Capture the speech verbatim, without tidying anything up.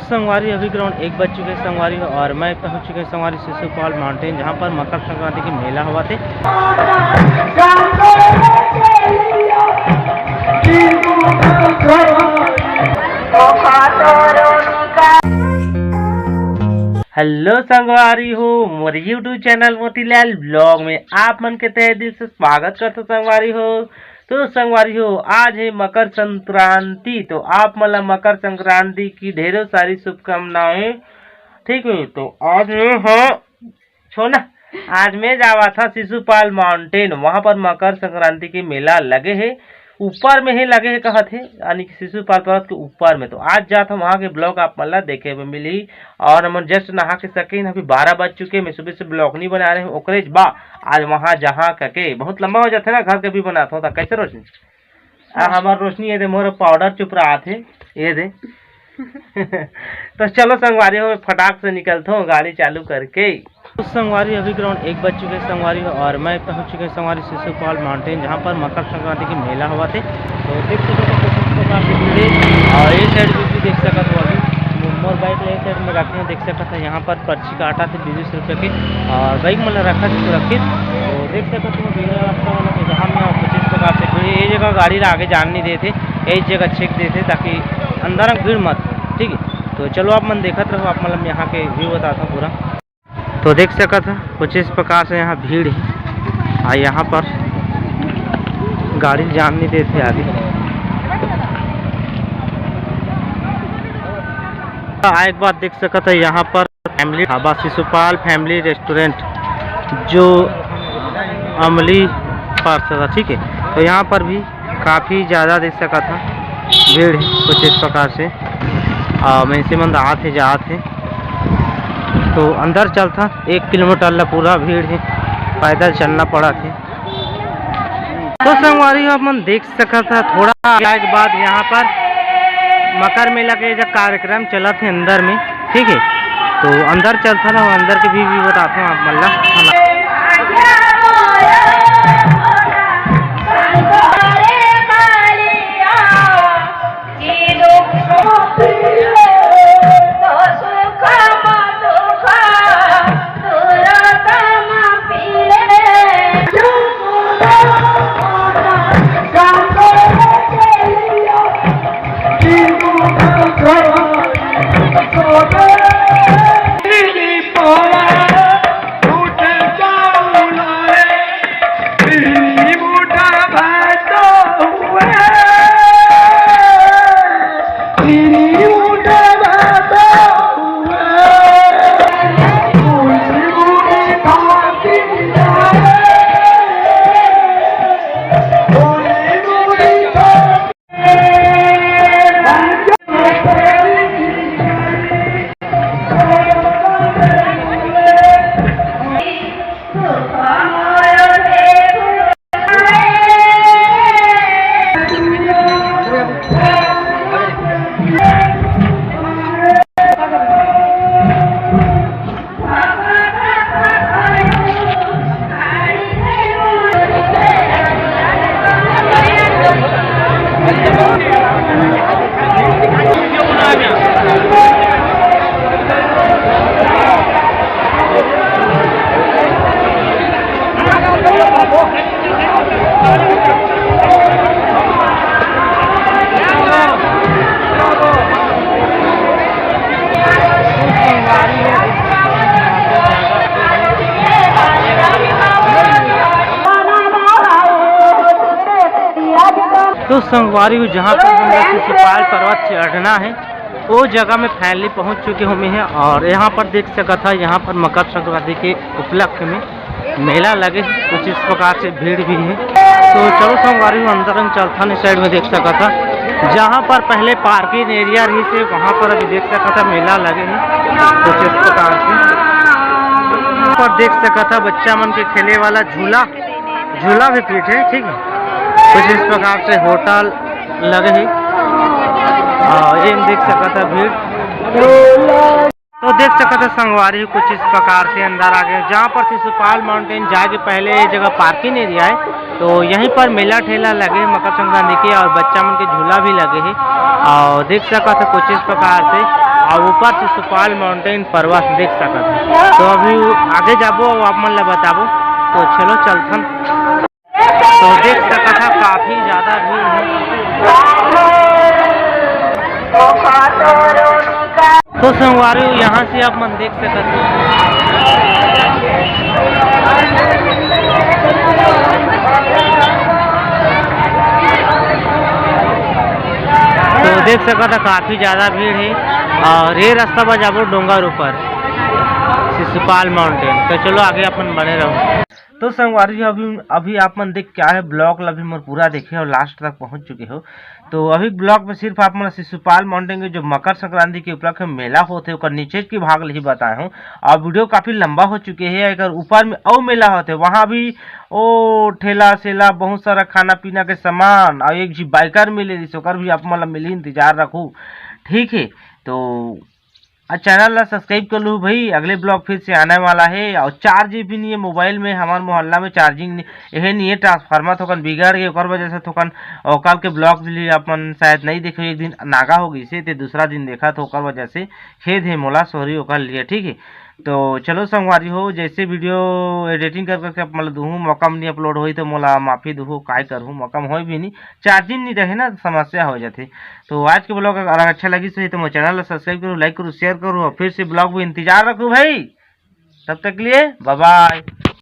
संगवारी, अभी ग्राउंड एक बज चुके हैं संगवारी हो, और मैं पहुंच चुके हैं संगवारी शिशुपाल माउंटेन, जहां पर मकर संक्रांति की मेला हुआ थे। हेलो संगवारी हो, मोर YouTube चैनल मोतीलाल ब्लॉग में आप मन के तहे दिल से स्वागत करथों संगवारी हो। तो संगवारी हो, आज है मकर संक्रांति, तो आप मन ला मकर संक्रांति की ढेरों सारी शुभकामनाएं। ठीक है, तो आज मैं, हाँ, छोना, आज मैं जावा था शिशुपाल माउंटेन, वहाँ पर मकर संक्रांति की मेला लगे है, ऊपर में ही लगे है कहत है, यानी कि शिशुपाल पर्वत के ऊपर में। तो आज जात हम वहाँ के ब्लॉग आप मन ला देखे बर मिली। और हमन जस्ट नहा के सके हन, अभी बारह बज चुके, मैं सुबह से ब्लॉग नहीं बना रहे हूँ, ओकरे बा आज वहाँ जहाँ कके बहुत लंबा हो जाथे ना, घर के भी बनात हो, त कैसे रोशनी? आ, हमार रोशनी ये दे, मोर पाउडर चुप रहा थे, ये दे। तो चलो संगवारी हो, फटाक से निकलथो गाड़ी चालू करके। तो संगवारी, अभी ग्राउंड एक बज चुके हैं संगवारी हो, और मैं पहुंच चुके हैं संगवारी शिशुपाल माउंटेन, जहां पर मकर संक्रांति की मेला हुआ थे। तो देख सकते हो किस प्रकार से भीड़ है, और ये साइड में भी देख सकते हो, अभी मोर बाइक ले साइड में रखे हैं, देख सकते हैं यहाँ पर पर्ची काटा थे बीस रुपये के, और बाइक मन ला रखा थे सुरक्षित। तो देख सकते हो भीड़ रास्ता वाला के जहाँ में कुछ इस प्रकार से भीड़, ये जगह गाड़ी ला आगे जान नहीं देते, यही जगह चेक देते ताकि अंदर में भीड़ मत हो, ठीक है। तो चलो आप मन देखत रहो, आप मतलब यहाँ के व्यू बताता हूँ पूरा। तो देख सकत ह कुछ इस प्रकार से यहाँ भीड़ है, और यहाँ पर गाड़ी जान नहीं देते आगे। आए के बाद देख सकत है यहाँ पर family dhaba Shishupal family restaurant, जो अमली पार्षद है, ठीक है। तो यहाँ पर भी काफ़ी ज़्यादा देख सकत ह भीड़ है कुछ इस प्रकार से, और मइनसे मन आत है जात है। तो अंदर चलथन, एक किलोमीटर ला पूरा भीड़ है, पैदल चलना पड़त है। तो संगवारी हो, आप मन देख सकत ह, थोड़ा जाए के बाद यहाँ पर मकर मेला के जो कार्यक्रम चलत है अंदर में, ठीक है। तो अंदर चलथन और अंदर के भी, भी बताथन आप मन ला। तो संगवारी हो, जहाँ पर हम लोग शिशुपाल पर्वत चढ़ना है, वो जगह में फाइनली पहुँच चुके हुए हैं। और यहाँ पर देख सकत है, यहाँ पर मकर संक्रांति के उपलक्ष्य में मेला लगे है, कुछ इस प्रकार से भीड़ भी है। तो चलो संगवारी हो, अंदर में चलथन, इस साइड में देख सकत है, जहाँ पर पहले पार्किंग एरिया रही से, वहाँ पर अभी देख सकत है मेला लगे है कुछ इस प्रकार से। यहाँ पर देख सकत है बच्चा मन के खेले वाला झूला, झूला भी फिट है, ठीक है। कुछ इस प्रकार से होटल लगे है, और ये देख सकत है भीड़। तो देख सकत है संगवारी, कुछ इस प्रकार से अंदर आ गए, जहाँ पर शिशुपाल माउंटेन जाए के पहले ये जगह पार्किंग एरिया है, तो यहीं पर मेला ठेला लगे है मकर संक्रांति के, और बच्चा मन के झूला भी लगे है। और देख सकत है कुछ इस प्रकार से, अब ऊपर से सुपाल माउंटेन पर्वत देख सकत हव। तो अभी आगे जाबो अउ आप मन ला बताबो। तो चलो चलथन। तो देख सकत हव काफी ज्यादा भीड़ हे। तो संगवारी हो, यहाँ से आप मन देख सकत हव। तो देख सकत हव काफी ज्यादा भीड़ हे अउ ये रास्ता बर जाबो डोंगर ऊपर शिशुपाल माउंटेन। तो चलो आगे अपन बने रहो। तो संगवारी जी, अभी अभी आप मन देख के आए हे ब्लॉग ला, अभी मोर पूरा देखे अउ लास्ट तक पहुँच चुके हो। तो अभी ब्लॉग में सिर्फ आप मन शिशुपाल माउंटेन के जो मकर संक्रांति के उपलक्ष्य में मेला होथे ओकर नीचे के भाग ल ही बताए हूँ। अउ वीडियो काफी लंबा हो चुके हे, एकर ऊपर में अउ मेला होथे, वहाँ भी ओ ठेला सेला बहुत सारा खाना पीना के सामान अउ एक झी बाइकर मिले रहिस, ओकर भी आप मन ला मिलही, इंतजार रखू, ठीक हे। तो आ चैनल ला सब्सक्राइब कर लू भाई, अगले ब्लॉग फिर से आने वाला हे। अउ चार्ज भी नहीं है मोबाइल में, हमार मोहल्ला में चार्जिंग नहीं, यही नहीं है, ट्रांसफार्मर थोकन बिगड़ गए, ओकर वजह से थोकन, अउ कल के ब्लॉग लिए अपन शायद नहीं देखे, एक दिन नागा हो गई से, ते दूसरा दिन देखा तो ओकर वजह से खेद है मोला, सॉरी ओकर लिए, ठीक है। तो चलो संगवारी हो, जैसे वीडियो एडिटिंग कर करके आप मतलब दूहूँ, मौका में नहीं अपलोड होई तो मोला माफी दूहूँ, काय करहूँ, मौका में होई भी नहीं, चार्जिंग नहीं रहे ना, समस्या हो जाथे। तो आज के ब्लॉग अगर अच्छा लगिस होही तो मोर चैनल ला सब्सक्राइब करू, लाइक करू, शेयर करू अउ फिर से ब्लॉग में इंतजार रखू भाई। तब तक के लिए बाय बाय।